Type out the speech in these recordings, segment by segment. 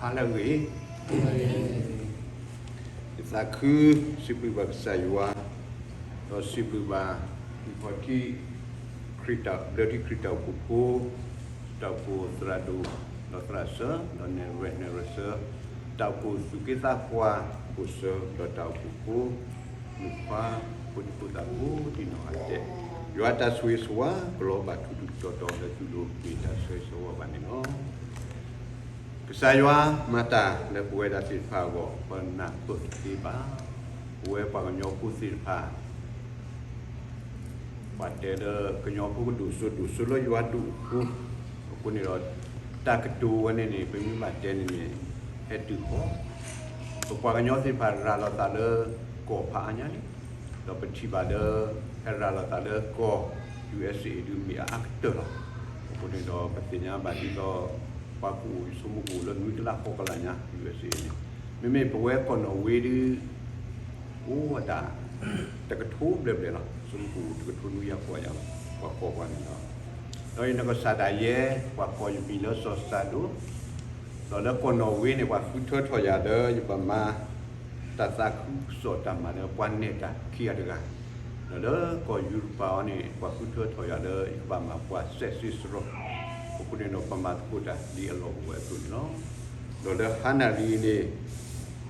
ဟါလၢအဂ့ၤ, ယသးခုစံးဘျုးဘၣ်ကစၢ်ယွၤ, ဒီးစံးဘျုးဘၣ် ခရံာ်တၢ်ဘျၢထံခရံာ်တၢ်အိၣ်ဖှိၣ်ဖိ, တၢ်အိၣ်ဖှိၣ်သရၣ်ဒိၣ် ဒီးသရၣ်စၢၤ, ဒီးနဲၣ်ရွဲၣ်နဲၣ်ရွဲၣ်စၢၤ, တၢ်အိၣ်ဖှိၣ်သူၣ်က့သးပှၢ် အိၣ်စၢၤ ဒီးတၢ်အိၣ်ဖှိၣ်ဖိ မုၣ်ခွါ ဖိဒံဖိသၣ်ဖိ ဒ်နီၢ်ဂၤဒဲး, ယွၤတၢ်ဆိၣ်ဂ့ၤဆိၣ်ဝါ ကလီၤဘၣ်ထူးထူးတီၤတီၤလၢသုလိၤ မ့ၢ်တၢ်ဆၢဂ့ၤဆၢဝါဘၣ်န့ၣ်လီၤ. ကစၢ်ယွၤမၤတၢ်လၢပဝဲဒၣ်သ့ၣ်တဖၣ်အဂီၢ် ပနၢ်ပၢၢ်တသ့ဘၣ်. ပဝဲပှၤကညီဖိသ့ၣ်တဖၣ် ပှၤတဲလၢကညီဖိကဒိၣ်စိဒိၣ်စိလၢယွၤဒိၣ်အဃိ, အဃိန့ၣ်ဒီး တၢ်ကတိၤဝဲန့ၣ်န့ၣ် ပမ့ၢ်ဘၣ်တဲန့ၣ်န့ၣ် ဟဲတုၤဃီ, ပပှၤကညီသ့ၣ်တဖၣ် ရၤလီၤသးလၢကီၢ်ဖးအါညါလံ, ဒီးပထံၣ်ဘၣ်လၢ ဟဲရၤလီၤသးလၢကီၢ် ယူၢ်အ့စ့ ဒုးမ့ၢ်အါအါကတၢၢ်လီၤ. အဃိန့ၣ်ဒီး ပသ့ၣ်ညါဘၣ်ဒ်သိး ပှၤကအိၣ်ဆိးမူကအိၣ်လၢနွံကလးဃိးကလးညါ ယူၢ်အ့စ့န့ၣ်, မ့မ့ၢ်ပဝဲကီၢ်နီၣ်ဝ့ဒုး အိၣ်ဝဲဒၣ် တကထိဘျဲၣ်ဘျဲၣ်လီၤ. ဆိးမူကအိၣ်တကထိနွံကယၤဃိးကယၤလီၤ ပှၤကိးပှၤန့ၣ်လီၤ. ဒီးယနီၢ်ကစၢ်ဒၣ်ယဲ ပှၤကိးယမံၤလၢစီၤစၢ်ဒိၣ်, ဒီးလၢကီၢ်နီၣ်ဝ့န့ၣ် ပှၤဃုထၢထီၣ်ယၤလၢယဘၣ်မၤ တၢ်သးခုကစီၣ်တၢ်မၤလၢပှၤနဲၣ်တၢ်ခံဂၤတဂၤ, ဒီးလၢကီၢ်ယူရပၤအံၤန့ၣ် ပှၤဃုထၢထီၣ်ယၤလၢယကဘၣ်မၤပှၤစဲးစ့စရီ, အဃိန့ၣ်ဒီး ပမၤသကိးတၢ်ဒ်အလီၢ်အိၣ်ဝဲအသိးန့ၣ်လီၤ. ဒီးလၢဟါနၣ်ရံၣ်အံၤန့ၣ်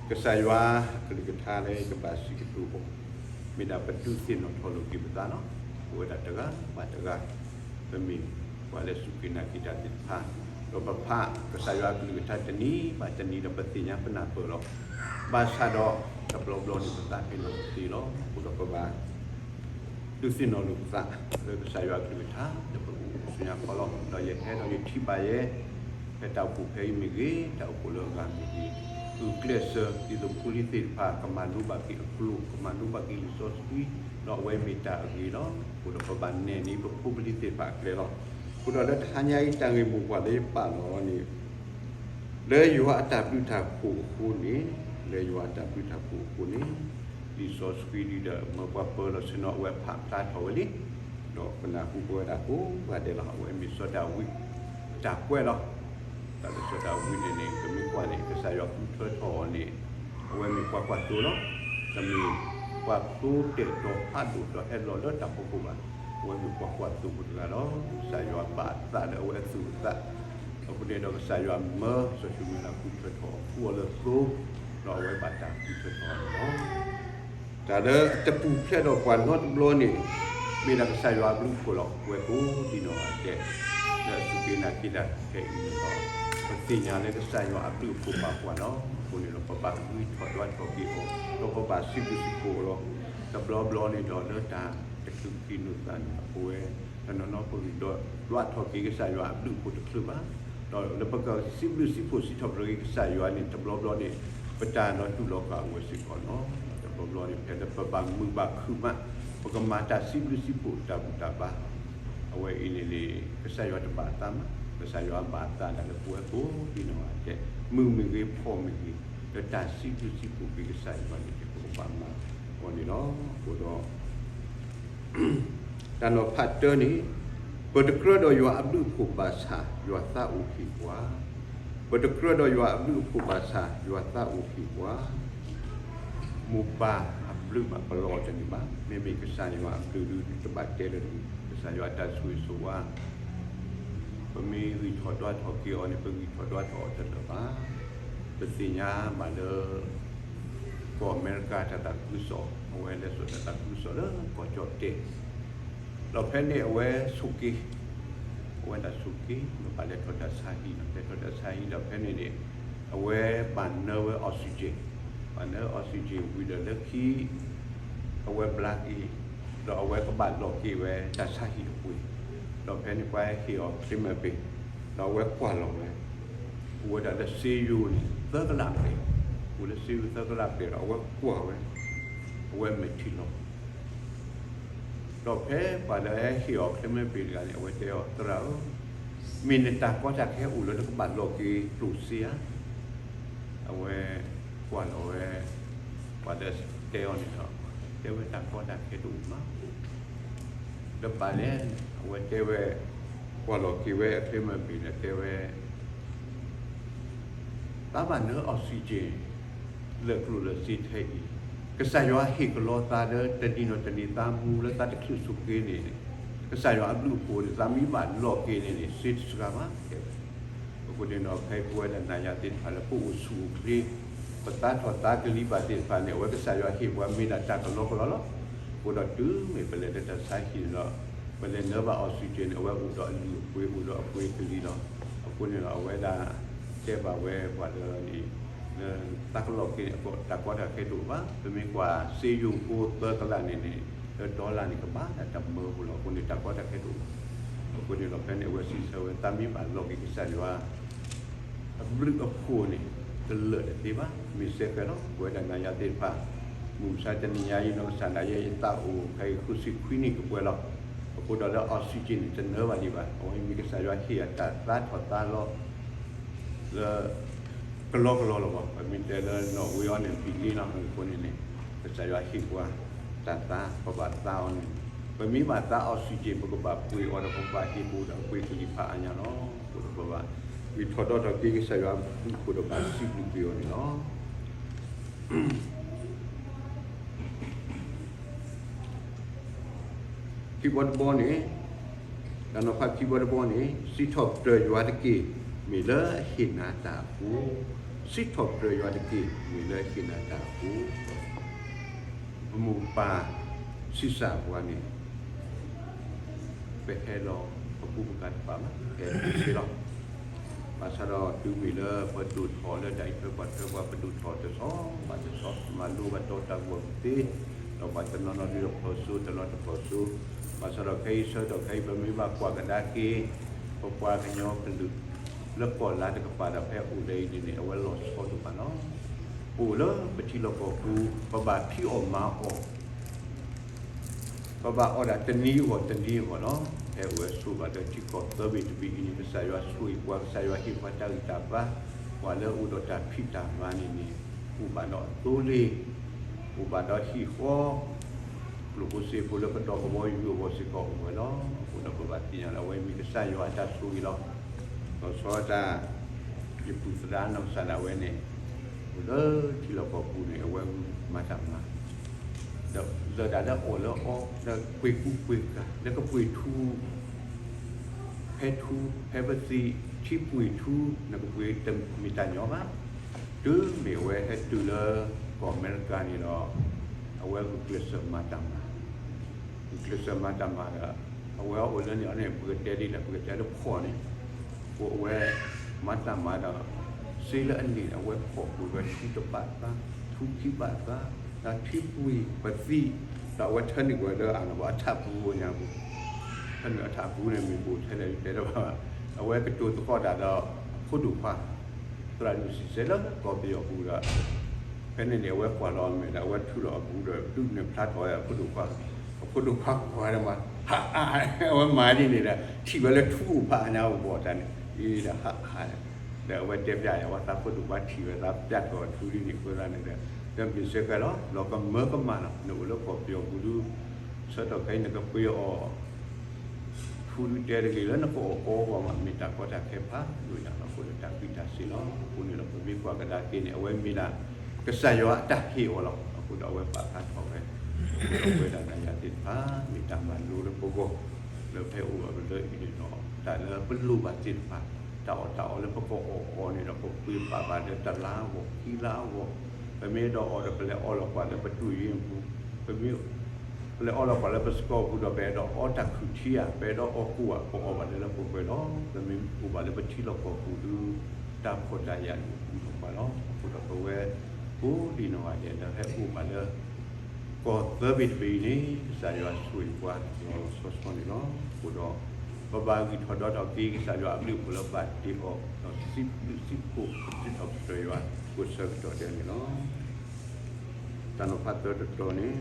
ကစၢ်ယွၤအကလုၢ်ကထါလၢယကဘၣ်စံးကတိၤအီၤ မ့ၢ်ဒၣ်ပဒုးသ့ၣ်နီၣ်ထီၣ်လိာ်က့ၤပသးလီၤ. ပဝဲဒၣ်တဂၤဘၣ်တဂၤ ပမ့ၢ်ပှၤလၢစူၢ်က့ၤနာ်က့ၤတၢ်သ့ၣ်တဖၣ်, ဒီးပဖးကစၢ်ယွၤအကလုၢ်ကထါတနံၤဘၣ်တနံၤဒီး ပသ့ၣ်ညါပနၢ်ပၢၢ်လီၤ. ဘၣ်ဆၣ်ဒီး တဘျီဘျီန့ၣ် ပသးပ့ၤနီၣ်တသ့လီၤ. အဃိဒီးပဘၣ် ဒုးသ့ၣ်နီၣ်လိာ်ပသး လၢကစၢ်ယွၤအကလုၢ်ကထါ လၢပကအိၣ်ဆူညါခီလီၤ. ဒီးယဟဲဒီးယထံၣ်ဘၣ်ယဲ ဖဲတၢ်အိၣ်ဖှိၣ်ဖဲအံၤမ့ၢ်ဂ့ၤ, တၢ်အိၣ်ဖှိၣ်လၢအဂၤမ့ၢ်ဂ့ၤ, ဂုာ်ကျဲးစၢး ဒ်သိးဖိလံၤသ့ၣ်တဖၣ် ကမၤလိဘၣ်က့ၤအကျိာ်, ကမၤလိဘၣ်က့ၤလံာ်စီဆှံ, ဒီးအဝဲမ့ၢ်တၢ်အဂ့ၤလီၤ. အဃိဒီးပဘၣ်နဲၣ်န့ၢ်ပဖိပလံၤသ့ၣ်တဖၣ်အကျဲလီၤ. အဃိဒီးလၢတဟါညါအံၤ တၢ်ဂ့ၢ်မိၢ်ပှၢ်လၢယပာ်လီၤန့ၣ် လၢယွၤအတၢ်ဘျုးတၢ်ဖှိၣ်အဃိန့ၣ်, လၢယွၤအတၢ်ဘျုးတၢ်ဖှိၣ်အဃိန့ၣ်, လံာ်စီဆှံဒ်ဒီး မၢပှၤပၢလီၤဆ့ၣ်နီၤ အဝဲဖးဖျါထီၣ်ဝဲလံ, ဒီးပနၢ်ဟူပဝဲဒၣ်ကိးဂၤဒဲးလီၤ. အဝဲမ့ၢ်စီၤဒၤဝံး တၢ်ကွဲးလီၤ. တၢ်လၢစီၤဒၤဝံးန့ၣ်န့ၣ် ပမ့ၢ်ကွၢ်န့ၣ် ကစၢ်ယွၤဃုထၢထီၣ်အီၤန့ၣ် အဝဲမ့ၢ်ပှၤကွၢ်သိလီၤ. တမ့ၢ်ပှၤသိတဲာ်တီၤဖးဒိၣ်ဒီးဟဲလီၤလၢတၢ်ဖီခိၣ်ဘၣ်. အဝဲမ့ၢ်ပှၤကွၢ်သိဖိတဂၤလီၤ. ကစၢ်ယွၤဘၣ်အသးလၢအဝဲအသူၣ်အသး, အဃိန့ၣ်ဒီးကစၢ်ယွၤမၢစီၤၡမူၤအ့လးဃုထၢထီၣ်အီၤ ဃုအီၤလၢသိ, ဒီးအဝဲဘၣ်တၢ်ဃုထၢထီၣ်အီၤန့ၣ်လီၤ. တၢ်လၢတပူၤဖျဲးဒီးပှၤနီတဘျီန့ၣ် မ့ၢ်ဒၣ်ကစၢ်ယွၤအဘျုးအဖှိၣ်လီၤ. ပဝဲကိးဒံးနီၢ်ဂၤဒဲး လၢအစူၢ်က့ၤနာ်က့ၤတၢ်ခဲအံၤန့ၣ်ဒီး ပသ့ၣ်ညါလၢကစၢ်ယွၤအဘျုးအဖှိၣ်ပာ်ပှၤလီၤ. အဃိန့ၣ်ဒီး ပဘၣ်ဂံၢ်ထီၣ်ဒွးထီၣ်က့ၤအီၤ, ဒီးပဘၣ်စံးဘျုးစံးဖှိၣ်အီၤလီၤ. တဘျီဘျီန့ၣ်ဒီး လၢတၢ်တချုးက့ၤလိာ်သးန့ၣ် ပဝဲ တနီၤနီၤပဂံၢ်ဒွးထီၣ်က့ၤကစၢ်ယွၤအဘျုးအဖှိၣ်တချုးဘၣ်, ဒီးလၢပကစံးဘျုးစံးဖှိၣ်စံးထီၣ်ပတြၢၤက့ၤကစၢ်ယွၤန့ၣ် တဘျီဘျီန့ၣ် ပတၢ်လီၤတူာ်လီၤကာ်အိၣ်ဝဲစ့ၢ်ကီးလီၤ. တဘျီဘျီန့ၣ် ဖဲလၢပဘၣ်မုာ်ဘၣ်ခုၣ်မး ပကမၤတၢ်စံးဘျုးစံးဖှိၣ်တၢ်ဘူၣ်တၢ်ဘါ, အဝဲအံၤန့ၣ်န့ၣ် ကစၢ်ယွၤတဘၣ်အသးမး, ကစၢ်ယွၤဘၣ်အသးဒၣ်လၢပဝဲကိးဒံးနီၢ်ဂၤဒဲး, မုၢ်မ့ၢ်ဂ့ၤဖှီၣ်မ့ၢ်ဂ့ၤ, လၢတၢ်စံးဘျုးစံးဖှိၣ်က့ၤကစၢ်ယွၤန့ၣ် ပကဘၣ်မၤအီၤန့ၣ်လီၤ. အဃိဒီး တၢ်နီၤဖးတၢန့ၣ်, ပတကြၢးဒီးယွၤအဘျုးအဖှိၣ်ဘၣ်ဆၣ် ယွၤသးအိၣ်ဟ့ၣ်ပှၤ, ပတကြၢးဒီးယွၤအဘျုးအဖှိၣ်ဘၣ်ဆၣ် ယွၤသးအိၣ်ဟ့ၣ်ပှၤ, မိၢ်ပၢ်အဘျုးမး ပလီၤအီၤတန့ၢ်ဘၣ်. မ့မ့ၢ်ကစၢ်ယွၤအဘျုးဒုး တဘၣ်တဲလၢၤတဂ့ၤ, ကစၢ်ယွၤအတၢ်ဆိၣ်ဂ့ၤဆိၣ်ဝါ ပမ့ၢ်ဂံၢ်ထီၣ်ဒွးထီၣ်က့ၤအီၤန့ၣ် ပဂံၢ်ထီၣ်ဒွးထီၣ်အီၤတလၢာ်ဘၣ်. ပသ့ၣ်ညါဘၣ်လၢ ကီၢ်အမဲရကၤတၢ်သးခုကစီၣ်, အဝဲလဲၤစိာ်တၢ်သးခုကစီၣ်လၢကီၢ်ကၠီၣ်တဲၣ်, ဒီးဖဲန့ၣ်အဝဲဆိးက့, အဝဲဒၣ်ဆိးက့ ဒီးဘၣ်လဲၤထီၣ်တၢ်ဆါဟံၣ်, လဲၤထီၣ်တၢ်ဆါဟံၣ်ဒီးဖဲန့ၣ်န့ၣ် အဝဲဘၣ်နၢဝဲ oxygen, ဘၣ်နၢ oxygen ဝံၤဒီးလၢခံ အဝဲဘျါက့ၤ, ဒီးအဝဲကဘၣ်လီၤက့ၤဝဲတၢ်ဆါဟံၣ်တပှ့ၤ, ဒီးဖဲန့ၣ်ပှၤဟ့ၣ်အီၤချ့မဲာ်ပ့ၤ, ဒီးအဝဲကွၢ်လီၤဝဲ, အိၣ်ဝဲဒၣ်လၢစ့ယိၤန့ၣ် သၢကလးပဲာ်, အိၣ်လၢစ့ယိၤသၢကလးပဲာ်ဒီး အဝဲကွၢ်ဝဲ, အဝဲမဲာ်ထံလီၤ ဒီးဖဲပှၤလၢအဟ့ၣ်အီၤချ့မဲာ်ပ့ၤတဂၤန့ၣ် အဝဲတဲအီၤ သရၣ်ဧၢ, မ့ၢ်နတၢ်ကီတၢ်ခဲအိၣ်လၢနကဘၣ်လီၤက့ၤကျိၣ်စ့ဧါ. အဝဲကွၢ်လီၤဝဲ, ပှၤလၢတဲအီၤန့ၣ်ဒီး တဲဝဲတၢ်ကီတၢ်ခဲတအိၣ်ဘၣ်. ဒီးဘၣ်လဲၣ်, အဝဲတဲဝဲ, ကွၢ်လီၤက့ၤဝဲအချ့မဲာ်ပ့ၤဒီးတဲဝဲ အ သးဘၣ်နၢ oxygen လၢကျိၣ်လၢစ့ထဲအံၤ, ကစၢ်ယွၤဟ့ၣ်ကလီသးလၢတနံၤနီၤတနံၤသးမူလၢသးတချုးဆိးက့န့ၣ်, ကစၢ်ယွၤအဘျုးအဖှိၣ်န့ၣ် သးမ့ၢ်ဘၣ်လီၢ်က့ၤန့ၣ်န့ၣ် စ့တစှၤဘၣ် တဲဝဲ. အဃိန့ၣ်ဒီး ဖဲပဝဲဒၣ်နၤယၤသ့ၣ်တဖၣ်လၢပအိၣ်ဆူၣ်အိၣ်ချ့, ပသးထီၣ်သးကလံၤဘၣ်သ့ၣ်တဖၣ်န့ၣ် အဝဲကစၢ်ယွၤဟ့ၣ်ပှၤမ့ၢ်ဒၣ်တၢ်ကလီကလီလီၤ. အဃိဒီးတုၤမ့ၢ်ပလဲၤလၢတၢ်ဆါဟံၣ်န့ၣ်ဒီး ပလဲၤနၢဘၣ် oxygen န့ၣ် အဝဲအိၣ်ဒီးအလုၢ်အပှ့ၤ အိၣ်ဒီးအပှ့ၤကလံၤလီၤ. အဃိန့ၣ်ဒီး အဝဲဒၣ်တဲဘၣ်ဝဲပှၤလၢန့ၣ် လၢသးကလီက့ၤန့ၣ် တၢ်ကီတၢ်ခဲတအိၣ်ဘၣ်. ပမ့ၢ်ကွၢ်စ့ယိၤဖိသၢကလးန့ၣ်န့ၣ် လၢ dollar န့ၣ် ကဘၣ်ဒၣ်တမၢဖိလီၤ. အဃိန့ၣ် တၢ်ကီတၢ်ခဲတအိၣ်ဘၣ်. အဃိန့ၣ်ဒီး ဖဲန့ၣ်အဝဲစံးဆၢဝဲ သးမ့ၢ်ဘၣ်လီၢ်က့ၤကစၢ်ယွၤ အဘျုးအဖှိၣ်န့ၣ် ကလၢာ်တသ့ဘၣ်. မ့ၢ်စ့ၢ်ကီးလီၤ ပဝဲဒၣ်နၤယၤသ့ၣ်တဖၣ် မုၢ်မဆါတနံၤညါအံၤ နီၢ်ကစၢ်ဒၣ်ယဲယသးအိၣ်ဖဲအံၤ ဃုဆံခွံနံၣ်ကပှဲၤလီၤ. အဃိဒီးလၢ oxygen န့ၣ် တနၢဘၣ်ဒံးဘၣ်. အဝဲမ့ၢ်ကစၢ်ယွၤဟ့ၣ်အတၢ်သးထီၣ်သးလီၤ လၢ ကလီကလီလီၤဘၣ်. ပမ့ၢ်တဲလၢနီၣ်ဝ့အီၤန့ၣ် ဘံၣ်လ့လီၤ. အဃိန့ၣ်န့ၣ် ကစၢ်ယွၤဟ့ၣ်ပှၤတၢ်သး ပဘၣ်သးအီၤန့ၣ် ပမ့ၢ်ဘၣ်သး oxygen ပကဘၣ်ပှ့ၤအီၤဒီး ပဘၣ်ဟ့ၣ်ပှၤဒီးပှ့ၤကလံၤဖးအါညါလီၤ. အဃိဒီးပဘၣ်ဂံၢ်ထီၣ်ဒီထီၣ်က့ၤကစၢ်ယွၤအဘျုးအဖှိၣ်ဒီးဘၣ်စံးဘျုးက့ၤအီၤန့ၣ်လီၤ. ခံဘီတဘီန့ၣ်, တၢ်နီၤဖးခံဘီတဘီန့ၣ် စံးထီၣ်ပတြၢၤယွၤတက့ၢ် မ့ၢ်လၢအဟ့ၣ်နၤတၢ်အဃိ, စံးထီၣ်ပတြၢၤယွၤတက့ၢ် မ့ၢ်လၢအဟ့ၣ်နၤတၢ်အဃိ, ပမိၢ်ပၢ်ဆံးစၢ်ပှၤန့ၣ် ပဟဲလီၤပကူပကၤတဖၣ်မး ဟဲတသ့လီၤ. ဘၣ်ဆၣ်ဒီးတုၤမ့ၢ်လၢပဒိၣ်ထီၣ်လၢတၢ်အံးထွဲကွၢ်ထွဲပှၤ ပဒိၣ်ထီၣ်တဆီဘၣ်တဆီ ပမၤလိဘၣ်ဒီးတၢ်ဂီၤတသ့, ဒီးပှၤတနီၤနီၤဒုးဒီးဖျိးစိ တနီၤတဖျိးစိ, ဘၣ်ဆၣ်ဒီးခဲအံၤဆၢကတီၢ်ခဲအံၤ ပမ့ၢ်ဘၣ်ကွၢ်ကဒါက့ၤ ပပှၤကညီကလုာ် လၢကီၢ်လါတကပၤဒီးဖဲအိၣ်လၢအံၤန့ၣ်န့ၣ် အဝဲလီၤဆီဒိၣ်မးလီၤ. ပအိၣ်လၢပထံလီၢ်ကီၢ်ပူၤ ပဘၣ်ဖံးအီၣ်မၤအီၣ် ပဘၣ်အီၣ်ဒၣ်တနံၤအဂီၢ်တနံၤအဂီၢ်လီၤ. ဖဲအိၣ်ဝဲဆိးဘၣ်လၢထံကီၢ်သၢဘ့ၣ်တဘ့ၣ်အံၤန့ၣ် ကစၢ်ယွၤဆိၣ်ဂ့ၤပှၤ ကစၢ်ယွၤဟ့ၣ်ပှၤတၢ်ဂံၢ်တၢ်ဘါ, ပှၤလၢအအိၣ်ဒီးတၢ်ဖံးတၢ်မၤန့ၣ်န့ၣ် အိၣ်ဘၣ်ဒီးအသိလ့ၣ်, အိၣ်ဘၣ်ဒီးဟံၣ်ဃီ ကျိၣ်ဖိစ့ဖိလၢကဒီးကဘီယူၤအဂီၢ်စ့ၢ်ကီးအိၣ်ဝဲလီၤ. အဃိဒီးပဘၣ်သ့ၣ်ညါလၢအဝဲမ့ၢ်ကစၢ်ယွၤအတၢ်ဆိၣ်ဂ့ၤလီၤ. လီၤဆီဒၣ်တၢ် ယပုၢ်သရၣ်နီၢ်ကစၢ်ဒၣ်ဝဲန့ၣ် အိၣ်လၢထံလီၢ်ကီၢ်ပူၤန့ၣ် အဝဲမၤတၢ်မၤ ဒီးလၢဒၣ်လၢအီၣ်လၢအီ လၢပှ့ၤကူပှ့ၤကၤ လၢကပှ့ၤထူ ဖဲထူ ဖဲပသံး ထံပှ့ၤထူ နကပှ့ၤတမ့ၢ်တၢ်ညီဘၣ်. တုၤမ့ၢ်အဝဲဟဲတုၤလၢကီၢ်အမဲရကၤန့ၣ်ဒီး အဝဲဂုာ်ကျဲးစၢးမၤတၢ်မၤ ဂုာ်ကျဲးစၢးမၤတၢ်မၤဒီး အဝဲအိၣ်လၢန့ၣ်အီၤန့ၣ် ပကတဲဒ်လဲၣ် ပကတဲလၢဖှီၣ်န့ၣ် အဝဲမၤတၢ်မၤဒီး စ့လၢအန့ၣ်န့ၣ် အဝဲဖှီၣ်ကွံာ်ဝဲထူတဘၣ်သါ ထူခံဘၣ်သါ ဒီးထံပှ့ၤပသံး ဒီးအဝဲထၢနုာ်ကွံာ်လၢအ အထးပူၤညါပူၤ ထၢနုာ်အထးပူၤန့ၣ် မ့ၢ်ဘိၣ်ထဲလဲၣ် ယတဲတဘၣ်ဘၣ်. အဝဲကတိၤသကိးတၢ်ဒီးအဖိဒိၣ်ခွါ သရၣ်ဒိၣ်စံးစဲလၢကီၢ်ပယီၤပူၤဒီး ဖဲန့ၣ်န့ၣ် အဝဲကွၢ်လီၤအမဲာ်ဒီး အဝဲထုးလီၤအပူၤဒီး ဒုးနဲၣ်ဖျါထီၣ်ဝဲအဖိဒိၣ်ခွါ, အဖိဒိၣ်ခွါကွၢ်ဒီးမၤ ဟးအါ အဝဲမၤဒ်န့ၣ်ဒီး ထံၣ်ဝဲလၢထူအိၣ်ဖးအါညါအိၣ်ဘီၣ်တၢ်န့ၣ် အံၤဒီးဟးအါ ဒီးအဝဲတဲဖျါယၤ အဝဲသးဖိဒိၣ်ခွါထံၣ်ဝဲသးပျၢ်ထီၣ်အထူဒ်န့ၣ်အဃိသတးန့ၣ်ဒီး ဒီးမ့ၢ်စ့ၢ်ကီးလီၤ လီၤကမၢကမၣ်လီၤ နအိၣ်လၢကီၢ်ပယီၤပူၤဒု ဆၢထီၣ်ခဲအံၤနကပှ့ၤအီၣ် ထူဒုတဲတဂ့ၤလၢနကအီၣ်ကိးဂီၢ်မး မ့ၢ်တၢ်ကီတၢ်ခဲဖးဒိၣ်ညါလီၤ. အဃိဒီးတၢ်ဃံးတၢ်စ့ၤလီၤ. အဃိန့ၣ်ဒီး ပမ့ၢ်ကွၢ်ကဒါက့ၤန့ၣ် အဝဲမ့ၢ်ဒၣ် ကစၢ်ယွၤအတၢ်ဟ့ၣ်အီၤလီၤ. အဃိဒီးအဝဲပာ်ဖျါထီၣ်ဝဲ ဒီးပဝဲဒၣ်နၤယၤသ့ၣ်တဖၣ် မ့ၢ်တၢ်မၤလိလၢပဂီၢ် လၢဖဲအိၣ်ဘၣ်ပလၢအံၤန့ၣ်ဒီး တၢ်လၢပလိၣ်ဘၣ်သ့ၣ်တဖၣ် တၢ်အီၣ်တၢ်အီလၢပကအီၣ်အီၤန့ၣ်ဒီး ပပှ့ၤပာ်ဘၣ်လၢတလါအဂီၢ် ခံလါအဂီၢ် ပမ့ၢ်အဲၣ်ဒိးအီၣ်ဒီး ပလဲၤအီလီၤကွၢ်လၢပတူၢ်ယ့ၣ်ပူၤ ပမ့ၢ် ပလဲၤအီလီၤကွၢ်လၢပစကီၢ်ပူၤဒီး ပအဲၣ်ဒိးအီတၢ်ခုၣ်ထံဧါ ပအဲၣ်ဒိးအီကိၣ်ဧါ ပအီဘၣ်လၢလၢပှဲၤပှဲၤလီၤ. ပမ့ၢ်အိၣ်ဘၣ်လၢပထံလီၢ်ကီၢ်ပူၤဒု တၢ်ဖှီၣ်တၢ်ယာ်န့ၣ် အိၣ်လီၤပှၤလီၤ. အဃိဒီးပဝဲ ကိးဒံနီၢ်ဂၤဒဲးလၢဟဲအိၣ်ဘၣ်လၢ ကီၢ်သၢဘ့ၣ်တဘ့ၣ်အံၤန့ၣ် ကစၢ်ယွၤဆိၣ်ဂ့ၤပှၤလီၤလီၤဆီဆီန့ၣ်လီၤ. အဃိဒီး ပဘၣ်ဂံၢ်ထီၣ်ဒီးထီၣ်က့ၤ ကစၢ်ယွၤအဘျုးအဖှိၣ်လၢဘၣ်တ့အီၤ ဒီးစံးဘျုးစံးဖှိၣ် စံးထီၣ်ပတြၢၤယွၤ ကိးဆၢကတီၢ်ဒဲးန့ၣ်လီၤ. တၢ်နီၤဖးသၢတတီၤန့ၣ်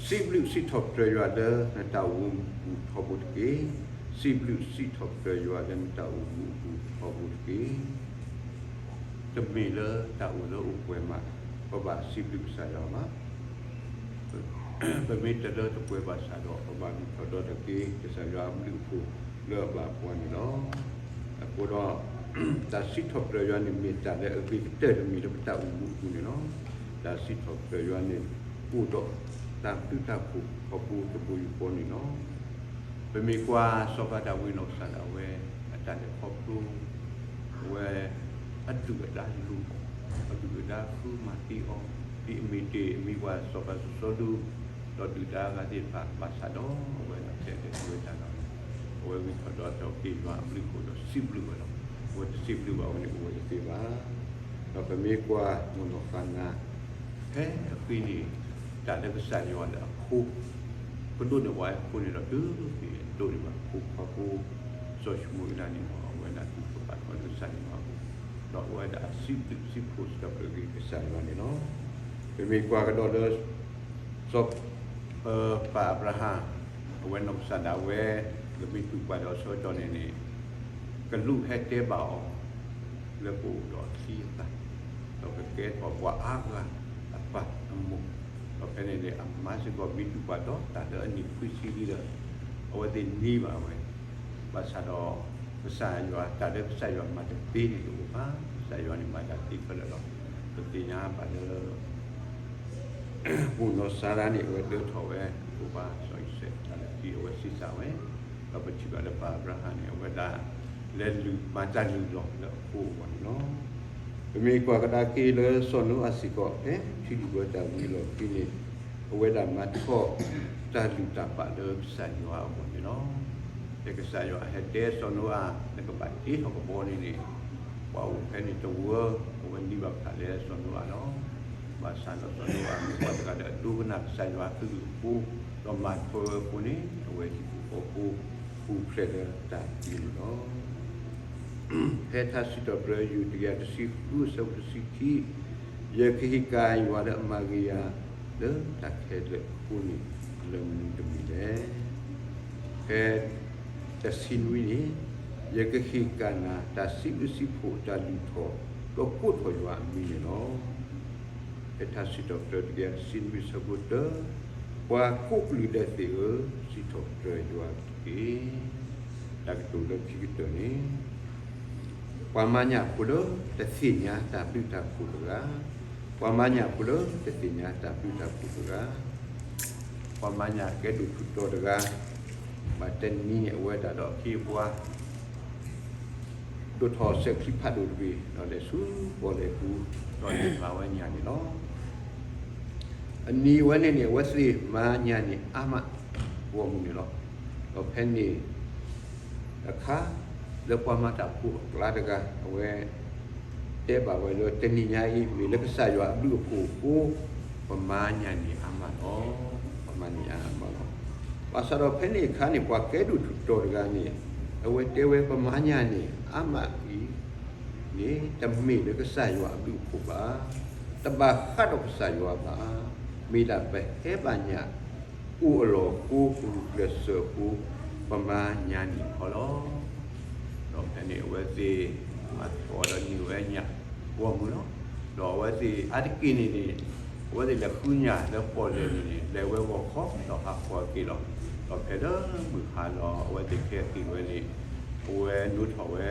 စံးဘျုးစံးထီၣ်ပတြၢၤယွၤလၢနတၢ်အိၣ်မူအပူၤထီဘိတက့ၢ်. စံးဘျုးစံးထီၣ်ပတြၢၤယွၤလၢနတၢ်အိၣ်မူအပူၤထီဘိတက့ၢ်. တမ့ၢ်လၢတၢ်အိၣ်လၢအိၣ်ပှဲၤမး ပဘၣ်စံးဘျုးကစၢ်ယွၤဘၣ်. ပမ့ၢ်တလၢတပှဲၤဘၣ်ဆၣ်ဒီး ပဘၣ်မုာ်ထီၣ်ဒီးတက့ၢ် ကစၢ်ယွၤအဘျုးအဖှိၣ်လၢအဘၣ်ပှၤန့ၣ်လီၤ. အဃိဒီး တၢ်စံးထီၣ်ပတြၢၤယွၤန့ၣ် မ့ၢ်တၢ်လၢအဂ့ၤကတၢၢ်တမံၤလၢပတၢ်အိၣ်မူအပူၤန့ၣ်လီၤ. တၢ်စံးထီၣ်ပတြၢၤယွၤန့ၣ် အိၣ်ဒီးတၢ်ဘျုးတၢ်ဖှိၣ်ခီဖျိတဘိယူၢ်ဃီန့ၣ်လီၤ. ပမ့ၢ်ကွၢ်စီၤပၤဒၤဝံးနီၢ်ကစၢ်ဒၣ်ဝဲ အတၢ်လဲၤခီဖျိ အဝဲ အဒုၣ်အဒါလူၤအီၤ, အဒုၣ်အဒါဃုမၤသံအီၤ, ဒ်အမ့ၢ်တ့ၢ်အမ့ၢ်ပှၤစီၤပၤစီၤစီလူး, ဒီးဒုၣ်ဒါအဂၤသ့ၣ်တဖၣ် ဘၣ်ဆၣ်ဒီးအဝဲဒၣ်တဲာ်တဲာ်ကွံာ်ဝဲတၢ်လီၤ. အဝဲဂံၢ်ထီၣ်ဒီးထီၣ်က့ၤယွၤအဘျုးအဖှိၣ်ဒီးစံးဘျုးဝဲလီၤ. အဝဲတစံးဘျုးဘၣ်ဝဲန့ၣ် အိၣ်ဝဲတသ့ဘၣ်. ဒီးပမ့ၢ်ကွၢ်နီၢ်နီၢ်ဃၣ်နၤ ဖဲအဃိန့ၣ် တၢ်လၢကစၢ်ယွၤလၢအဖိ ကဒိးန့ၢ်ဝဲအဖိန့ၣ်ဒီး တုၤက့ၤအဒိးန့ၢ်ဘၣ်ဖိခွါဖိ စီၤၡမူၤအ့လးန့ၣ်ဒီး အဝဲဒၣ်သူၣ်ဘၣ်သးလၢကစၢ်ယွၤအပူၤ, ဒီးအဝဲဒၣ်စံးဘျုးစံးဖှိၣ်စံးထီၣ်ပတြၢၤက့ၤကစၢ်ယွၤန့ၣ်လီၤ. ပမ့ၢ်ကွၢ်ကဒီးလၢ စီၤ ပၢ်အၤဘြၤဟၣ် အဝဲနီၢ်ကစၢ်ဒၣ်ဝဲ ကမ့ၢ်တူၢ်ပှၤဒီးအဆၢကတီၢ်န့ၣ်န့ၣ် ကလူးဟဲတဲဘၣ်အီၤ လၢကအိၣ်ဒီးအချံအသၣ်, ဒီးကကဲထီၣ်ပှၤအါဂၤအပၢ်အမိၢ်, ဒီးဖဲန့ၣ်န့ၣ် အမါစ့ၢ်ကီးမ့ၢ်တူၢ်ပှၤဒီးတၢ်လၢအနံၣ်ခွံဆံလံဒီး အဝဲသ့ၣ်နံၤဘၣ်ဝဲ, ဘၣ်ဆၣ်ဒီး ကစၢ်ယွၤ တၢ်လၢကစၢ်ယွၤမၤတသ့န့ၣ်တအိၣ်ဘၣ်. ကစၢ်ယွၤန့ၣ်မၤတၢ်သ့ခဲလၢာ်လီၤ. ပသ့ၣ်ညါဘၣ်လၢ မိၢ်နီၢ်စၤရါန့ၣ် အဝဲဒၢထီၣ်ဝဲ အဖိခွါစီၤအံၤစဲး တၢ်လၢခံအဝဲဆံးစၢ်ဝဲ, ဒီးပထံၣ်ဘၣ်လၢပၢ်အၤဘြၤဟၣ်န့ၣ် အဝဲဒၣ် လဲၤလုၢ်မၤတၢ်လုၢ်လီၢ်လၢအဃိအဂီၢ်န့ၣ်လီၤ. ပမ့ၢ်ကွၢ်ကဒါက့ၤလၢစီၤနိအၤစ့ၢ်ကီး ဖဲထံလုၢ်ဘၢတၢ်ဝံၤအလီၢ်ခံန့ၣ် အဝဲဒၣ်မၤထီၣ်တၢ်လုၢ်တၢ်ပာ်လၢကစၢ်ယွၤအဂီၢ်န့ၣ်လီၤ. ဖဲကစၢ်ယွၤဟဲတဲစီၤနိအၤ နကဘၣ်တ့ထီၣ်ကဘီန့ၣ်န့ၣ် ပှၤအိၣ်ဖဲန့ၣ်တဝၢ အဝဲနံၤဘၣ်ဖျါလၢစီၤနိအၤလီၤ. ဘၣ်ဆၣ်ဒီးစီၤနိအၤမ့ၢ်ပှၤတဂၤလၢ အဒိကနၣ်ကစၢ်ယွၤအကလုၢ်အဃိ ဒီးမၤထွဲဝဲအဃိန့ၣ် အဝဲဟံၣ်ဖိဃီဖိ ပူၤဖျဲးလၢတၢ်သံန့ၣ်လီၤ. ဖဲထါစံးထီၣ်ပတြၢၤ ယူၢ်တကယၤတဆံဃု အဆၢဖိတဆံခံ, ယကဟ့ၣ်ကၣ်ယွၤလၢအမၤဂ့ၤယၤ လၢတၢ်ခဲလၢာ်အဃိန့ၣ် လၢမနုၤတမံၤလဲၣ်. ဖဲတဆံနွံန့ၣ်, ယကဟ့ၣ်ကၣ်နၤတၢ်စံးဘျုးစံးဖှိၣ်အတၢ်လုၢ်ထီၣ် ဒီးကိးထီၣ်ယွၤအမံၤန့ၣ်လီၤ. ဖဲထါစံးထီၣ်ပတြၢၤတကယၤတဆံနွံ အဆၢဖိတၢ, ပှၤကိးကလုာ်ဒဲးသ့ၣ်ဧၢ, စံးထီၣ်ပတြၢၤယွၤတက့ၢ်. တၢ်ကတိၤလၢခံကတၢၢ်န့ၣ် ပှၤမၤညၣ်ဖိလၢတသ့ၣ်ညါတၢ်ဘျုးတၢ်ဖှိၣ်တဂၤ, ပှၤမၤညၣ်ဖိလၢတသ့ၣ်ညါတၢ်ဘျုးတၢ်ဖှိၣ်တဂၤ, ပှၤမၤညၣ်ကဲဒိၣ်ထူးတီၤတဂၤ, ဘၣ်တနံၤန့ၣ် အဝဲဒၣ်ဒီးအခ့အပှၤ ဒိၣ်ထီၣ်စဲးချံဖးဒိၣ်တဘ့ၣ် ဒီးလဲၤဆူပီၣ်လဲၣ်ပူၤ ဒီးလဲၤမၤဝဲညၣ်န့ၣ်လီၤ. အနံၤဝဲန့ၣ်န့ၣ် အဝဲသ့ၣ်မၤညၣ်န့ၣ်အါမး ဂီၢ်မုၢ်န့ၣ်လီၤ. ဒီးဖဲန့ၣ် အခါ လၢပှၤမၤတၢ်ဖိအကျါတဂၤ အဝဲ တဲဘၣ်ဝဲလၢ တနံၤညါအံၤ မ့ၢ်လၢကစၢ်ယွၤအဘျုးအဖှိၣ်အဃိ ပမၤညၣ်န့ၣ်အါမးလီၤ. ပမၤညၣ်အါမးလီၤ. ဘၣ်ဆၣ်ဒီးဖဲန့ၣ်အခါန့ၣ် ပှၤကဲဒိၣ်ထူးတီၤတဂၤန့ၣ် အဝဲတဲဝဲ ပမၤညၣ်န့ၣ်အါမးအံၤန့ၣ် တမ့ၢ်လၢကစၢ်ယွၤအဘျုးအဖှိၣ်ဘၣ်. တဘၣ်ဃးဒီးကစၢ်ယွၤဘၣ်. မ့ၢ်ဒၣ်ပဟဲဘၣ်ညၣ် အိၣ်အလီၢ်အဃိ ပဂုာ်ကျဲးစၢးအဃိ ပမၤညၣ်န့ၣ်ခီလီၤ. ဒီးဖဲန့ၣ်အဝဲသ့ၣ် မၤထီၣ်ဒီးန့ၢ်ဝဲညၣ်ဂီၢ်မုၢ်လီၤ. ဒီးအဝဲသ့ၣ်အါတက့ၢ်န့ၣ်န့ၣ် အဝဲသ့ၣ်လဲၤဃုညၣ်လၢပီၣ်လဲၣ်န့ၣ်န့ၣ် လဲၤဝဲဂီၤခီ ဒီးဟါခီအက့ၢ်လီၤ. ဒီးဖဲလၢမုၢ်ဟါလီၤ အဝဲသ့ၣ်ကဟဲက့ၤဝဲန့ၣ် အဝဲနိးထီၣ်ဝဲ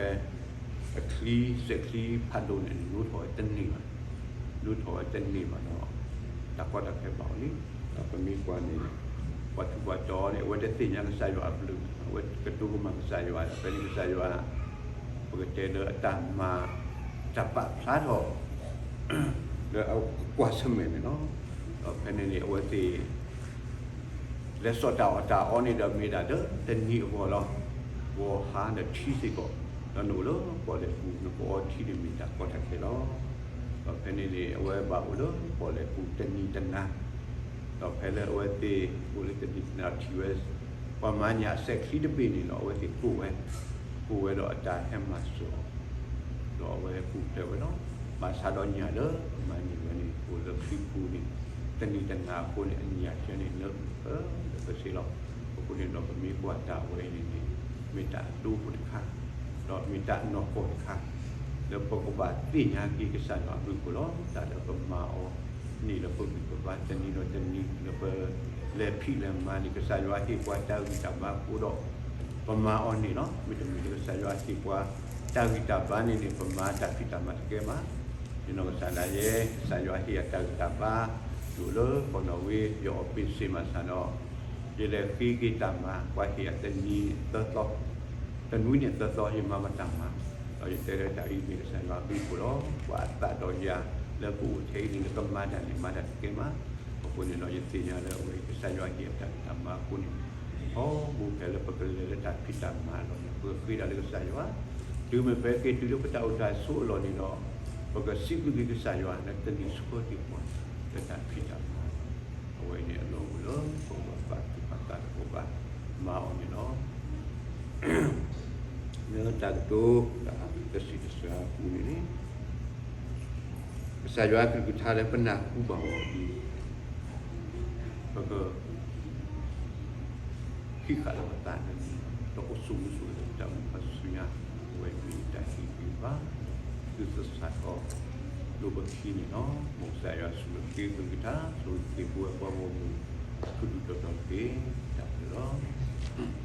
အချံ စဲးချံဖးဒိၣ်န့ၣ် နိးထီၣ်ဝဲတန့ၢ်ဘၣ်. နိးထီၣ်ဝဲတန့ၢ်ဘၣ်ဒီး တၢ်ကီတၢ်ခဲဘၣ်အီၤလံ. ဒီးပမ့ၢ်ကွၢ်န့ၣ် ပှၤထူးပှၤတီၤန့ၣ် အဝဲတသ့ၣ်ညါကစၢ်ယွၤအဘျုး, အဝဲကတိၤကမၣ်ကစၢ်ယွၤဒီး ဖဲန့ၣ်ကစၢ်ယွၤ ပကတဲလၢအတၢ်မၤ တၢ်ပာ်ဖျါထီၣ် လၢအကွၢ်ဆၢၣ်မဲာ်န့ၣ်လီၤ. ဒီးဖဲန့ၣ်န့ၣ် အဝဲသ့ၣ် လဲၤစိာ်တၢ်အီၣ်တၢ်အီန့ၣ်ဒီးမ့ၢ်ဒၣ်လၢတနံၤအဂီၢ်လီၤ. ဂီၤဟါဒီးထံစ့ၢ်ကီး, ဒီးနအိၣ်လၢပီၣ်လဲၣ်ပူၤ နကအီထံန့ၣ်မ့ၢ်တၢ်ကီတၢ်ခဲလီၤ. ဒီးဖဲန့ၣ်န့ၣ် အဝဲဘၣ်အိၣ်လၢပီၣ်လဲၣ်ပူၤတနံၤတနၤ, ဒီးဖဲလၢအဝဲသ့ၣ်အိၣ်လၢတနံၤတနၤထံၣ်ဝဲ ပှၤမၤညၣ်အစဲးချံတဘ့ၣ်န့ၣ်ဒီး အဝဲသ့ၣ်ကိးဝဲ, ကိးဝဲဒီးအတၢ်ဟဲမၤစၢၤအီၤ, ဒီးအဝဲပူၤဖျဲးဝဲလီၤ. ဘၣ်ဆၣ်ဒီးညၣ်လၢပမၤန့ၢ်ဝဲန့ၣ် အိၣ်လၢချံပူၤန့ၣ် တနံၤတနၤအဃိန့ၣ် အညၣ်ဆၢန့ၣ် နၢဖၢလၢပစ့လီၤ. အဃိန့ၣ်ဒီးပမ့ၢ်ကွၢ်တၢ်ဝဲအံၤန့ၣ်န့ၣ် မ့ၢ်တၢ်အဒိဖိတခါ, ဒီးမ့ၢ်တၢ်အနီၢ်ကီၢ်တခါ လၢပကဘၣ်သ့ၣ်ညါက့ၤကစၢ်ယွၤအဘျုးအဖှိၣ်လီၤ. တၢ်လၢပမၤအီၤန့ၣ်လၢပဂံၢ်ပဘါတနံၤဒီးတနံၤ လၢပ လဲၤဖံးလဲၤမၤန့ၣ် ကစၢ်ယွၤဟ့ၣ်ပှၤတၢ်ဂံၢ်တၢ်ဘါအဃိဒီး ပမၤအီၤန့ၣ်လီၤ. မ့တမ့ၢ်လၢကစၢ်ယွၤဟ့ၣ်ပှၤတၢ်ဂံၢ်တၢ်ဘါန့ၣ်န့ၣ် ပမၤတၢ်ဖံးတၢ်မၤတကဲဘၣ်. ယနီၢ်ကစၢ်ဒၣ်ယဲ ကစၢ်ယွၤဟ့ၣ်အတၢ်ဂံၢ်တၢ်ဘါ ယအိၣ်လၢကီၢ်နီၣ်ဝ့ ယအီၣ်ပ့စ့မးစ့ၢ်ဒီး ယလဲၤဃ့က့ၤတၢ်မၤ ပှၤဟ့ၣ်အတနံၤသၢသီ, တနွံန့ၣ်သၢသီ ယမၤဘၣ်တၢ်မၤ, ဒီးယတဲလၢတၢ်အံၤမ့ၢ်ကစၢ်ယွၤအဘျုးအဖှိၣ်လီၤ. ပှၤအသးဒီးယၤလၢပအိၣ်ထဲအံၤန့ၣ် နကမၤတၢ်န့ၣ် မၤတၢ်တကဲမး. အဃိန့ၣ်ဒီး ယသ့ၣ်ညါလၢအဝဲအံၤ ကစၢ်ယွၤဟ့ၣ်အတၢ်ဂံၢ်တၢ်ဘါအဃိန့ၣ် ဟီမူဖဲလၢပကလဲၤလၢတၢ်ဖံးတၢ်မၤအလီၢ်န့ၣ် ပကဃ့တၢ်လၢကစၢ်ယွၤ, တုၤမ့ၢ်ဖဲက့ၤတုၤလၢပတၢ်အိၣ်တၢ်ဆိးအလီၢ်န့ၣ်ဒီး ပကစံးဘျုးက့ၤကစၢ်ယွၤလၢတနံၤဆှၢက့ၤပှၤ လၢတၢ်ဖံးတၢ်မၤ, အဝဲန့ၣ်အလီၢ်အိၣ်လၢ ပဘၣ်ပာ်သူၣ်ပာ်သးဒီးပဘၣ်မၤအီၤန့ၣ်လီၤ. လၢတၢ်ကတိၤ တၢ်တဆံးတစှၤအပူၤန့ၣ်န့ၣ် ကစၢ်ယွၤအကလုၢ်ကထါလၢပနၢ်ဟူဘၣ်အီၤအံၤ ပက ဟံးဃာ်လၢပသးန့ၣ် ဒီးအိၣ်ဆိးမုၢ်ဆိးဂဲၤလၢပတၢ်အိၣ်မူခါဆူညါ, အဝဲမ့ၢ်တၢ်ဟ့ၣ်ဂံၢ်ဘါ သုသဆၣ်ထီၣ်လိာ်ပခံန့ၣ်လီၤ. မ်ကစၢ်ယွၤဆိၣ်ဂ့ၤက့ၤကလုၢ်ကထါ, ဆိၣ်ဂ့ၤက့ၤပဝဲပှၤဂီၢ်မုၢ် ကဒုၣ်တီၤတီၤတက့ၢ်. တၢ်ဘျုးလီၤ.